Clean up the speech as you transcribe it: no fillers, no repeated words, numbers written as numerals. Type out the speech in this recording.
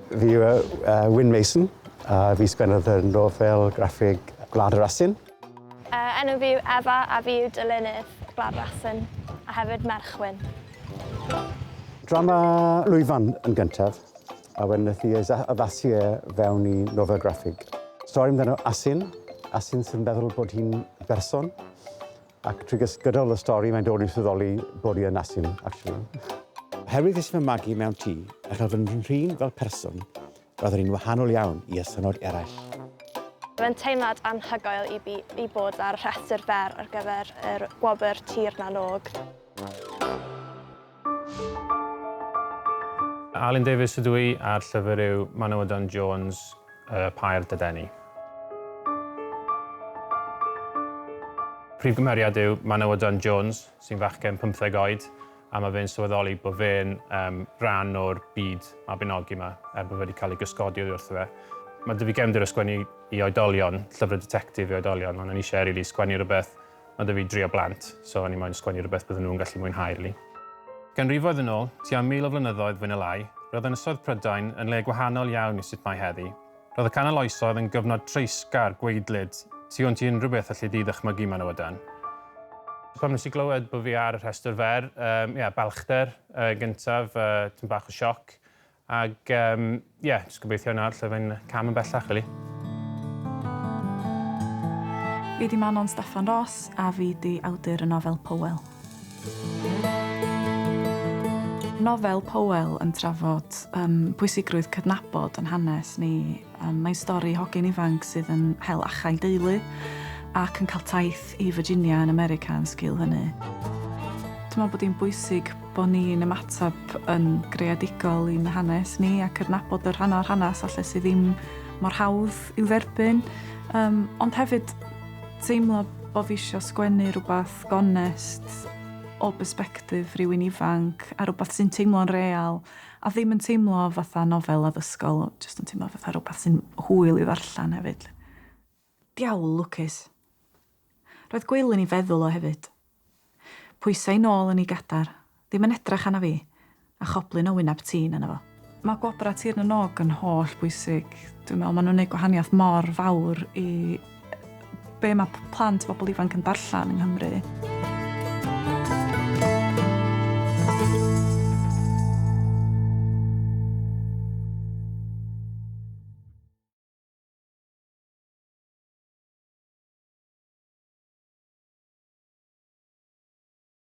Fi yw uh, Wyn Mason, a fi sgwennodd y nofel graffig Gwlad yr Asyn. Uh, enw fi yw Efa a fi yw dylunydd Gwlad yr Asyn a hefyd merch Wyn. Drama lwyfan yn gyntaf, a wedyn nath i addasu e fewn i nofel graffig. Stori amdano Asyn, Asyn sy'n meddwl bod hi'n berson, Ac trwy gydol y stori mae'n dod i sylweddoli bod hi yn asyn, actually. Oherwydd es i fy magu mewn tŷ a chael fy nhrin fel person, roeddwn i'n wahanol iawn i asynnod eraill. Mae'n teimlad anhygoel i, bi, i bod ar rhestr fer ar gyfer yr gwobr Tir na n-Og. Alun Davies ydw i a'r llyfr yw Manawydan Jones, Y Pair Dadeni. Prif gymeriad yw Manawydan Jones, sy'n fachgen 15 oed, a mae fe'n sylweddoli bod fe'n um, rhan o'r byd Mabinogi yma, er bod fe wedi cael ei gysgodi oddi wrtho fe. Mae dy fi gefndir o sgwennu i oedolion, llyfrau detectif i oedolion, ond o'n i eisiau rili sgwennu rhywbeth. Mae 'da fi dri o blant, so o'n i moyn sgwennu rhywbeth bydden nhw'n gallu mwynhau rili. Ganrifoedd yn ôl, tua 1,000 o flynyddoedd fwy na lai, roedd Ynysoedd Prydain yn le gwahanol iawn i sut mae heddi. Roedd y Canol Oesoedd yn gyfnod treisgar, gwaedlyd, tu hwnt i unrhyw beth alli di ddychmygu Manawydan. Pan wnes i glywed bod fi ar y rhestr fer, um, yeah, balchder uh, gyntaf, uh, tyn bach o sioc, Ac yym ie, jyst gobeithio nawr lle fe'n cam yn bellach rili. Fi 'di Manon Steffan Ros a fi 'di awdur y nofel Powell. Nofel Powell yn trafod um, pwysigrwydd cydnabod yn hanes ni. Um, mae'n stori hogyn ifanc sydd yn hel achau deulu ac yn cael taith i Virginia yn America yn sgil hynny. Dwi'n meddwl bod hi'n bwysig bod ni'n ymateb yn greadigol i'n hanes ni a cydnabod y rhan o'r hanes falle sydd ddim mor hawdd i'w dderbyn. Um, ond hefyd teimlo bod fi eisiau sgwennu rhywbeth gonest o bersbectif rhywun ifanc a rhywbeth sy'n teimlo'n real a ddim yn teimlo fatha nofel addysgol, jyst yn teimlo fatha rhywbeth sy'n hwyl i ddarllen hefyd. Diawl lwcus. Roedd Gwil yn ei feddwl o hefyd. Pwysai nôl yn ei gadar, ddim yn edrach arna fi, a choblyn o wyneb tîn arno fo. Mae Gwobrau Tir na n-Og yn holl bwysig. Dwi'n meddwl maen nhw'n gwneud gwahaniaeth mor fawr i be mae plant a bobl ifanc yn darllen yng Nghymru.